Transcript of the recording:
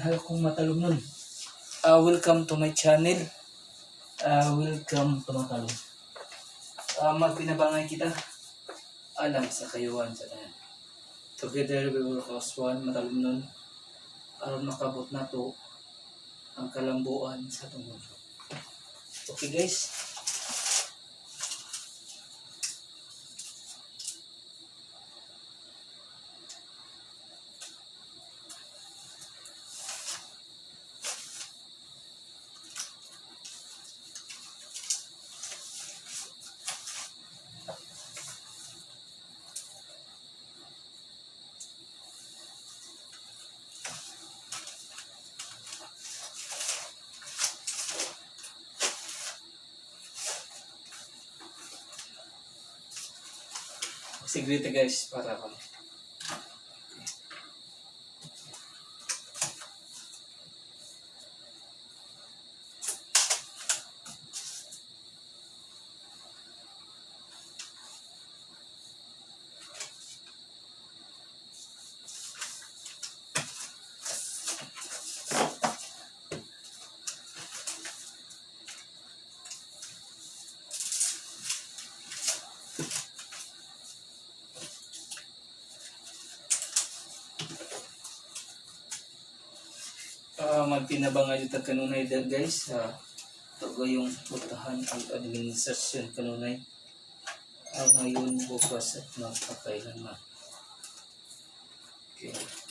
Minahal kong matalumnon. Welcome to my channel. Welcome to Matalom. Magpinabangay kita alang sa kayuan sa tanan. Together we will cause one, matalumnon, aron makabot nato ang kalambuan sa atong mundo. Okay, guys. Sigrita, guys, para ako. Magtinabangay dito kanunay dahil, guys, sa uh, yung putahan ang administrasyon kanunay. Ngayon, bukas at magpakailanman. Okay.